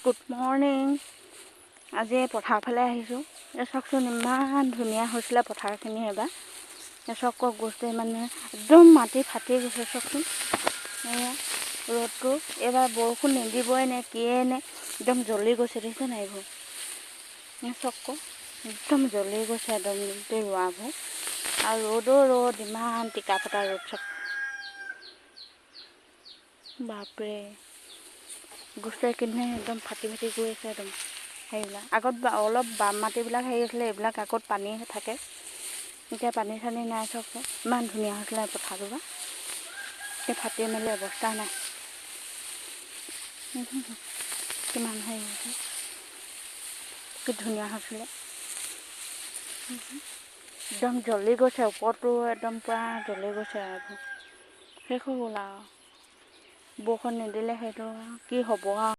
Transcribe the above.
Good morning. আজি এই পথাৰ ফালে আহিছোঁ। এই চাওকচোন, ইমান ধুনীয়া হৈছিলে পথাৰখিনি এবাৰ। এই চাওক কওক, গছটো মানে একদম মাটি ফাটি গৈছে। চাওকচোন, এয়া ৰ'দটো। এইবাৰ বৰষুণ নিদিবই নে কিয়ে নে, একদম জ্বলি গৈছে, দেখিছে নাই এইবোৰ? এই চাওক কওক, একদম জ্বলি গৈছে একদম গোটেই ৰোৱাবোৰ। আৰু ৰ'দো ৰ'দ, ইমান টিকা ফটা ৰ'দ, চাওক। বাপৰে, গোটেইখিনি একদম ফাটি ফাটি গৈ আছে একদম। হেৰিবিলাক আগত অলপ বাম মাটিবিলাক হেৰি আছিলে, এইবিলাক আগত পানী থাকে, এতিয়া পানী চানী নাই। চাওকচোন, ইমান ধুনীয়া হৈছিলে পথাৰটো বা এতিয়া ফাটি মেলি অৱস্থা নাই। কিমান হেৰি হৈছে, কি ধুনীয়া হৈছিলে, একদম জ্বলি গৈছে। ওপৰটো একদম পূৰা জ্বলি গৈছে আৰু শেষ হৈ গ'ল। আৰু বৰষুণ নিদিলে সেইটো কি হ'ব আৰু।